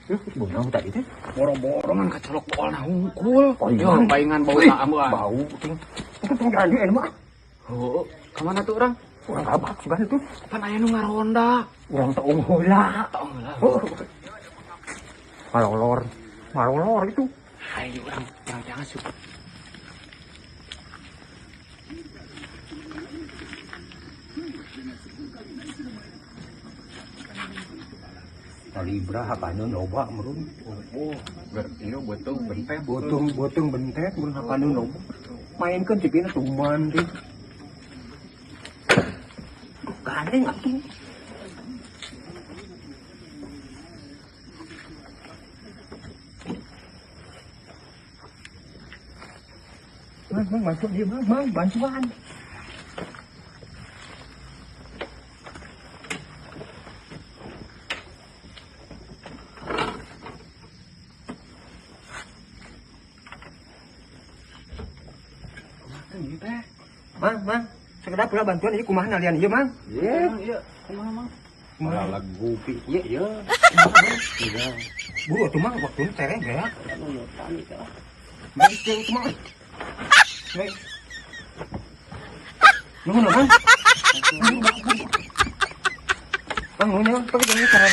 Beunang tadi teh. Borong-borongan kacolok boolna hungkul. Palingan. Yo, palingan bau tak ambuan. Bau ting. Itu tong jalan di mah. Heuh, ka mana tuh urang? Urang abak sugan itu. Pan aya nu ngaronda. Urang teu heula. Tong heula. Ngalolor. Ngalolor itu. Ayo urang, urang jangan asup. Kalibra hakaneun loba meureun. Oh, ieu beuteung bentet. Beuteung beuteung bentet meureun hakaneun loba. Mainkeun tipina tuman teh. Gandeng atuh. Mang, mang, bantuan dia, mang, mang, bantuan. Ieu teh. Mang, mang, sekedap pula bantuan ieu kumaha nalian ieu, mang? Iya, iya. Kumaha, Mang? Kumaha? Lagu ieu ieu. Iya. Buru atuh mang, waktuna tereh geura. Aduh, yo tani teh. Mang, ieu atuh mang. Baik. Nuhun, Mang. Mang, nuhun, Mang. Tapi jangan cara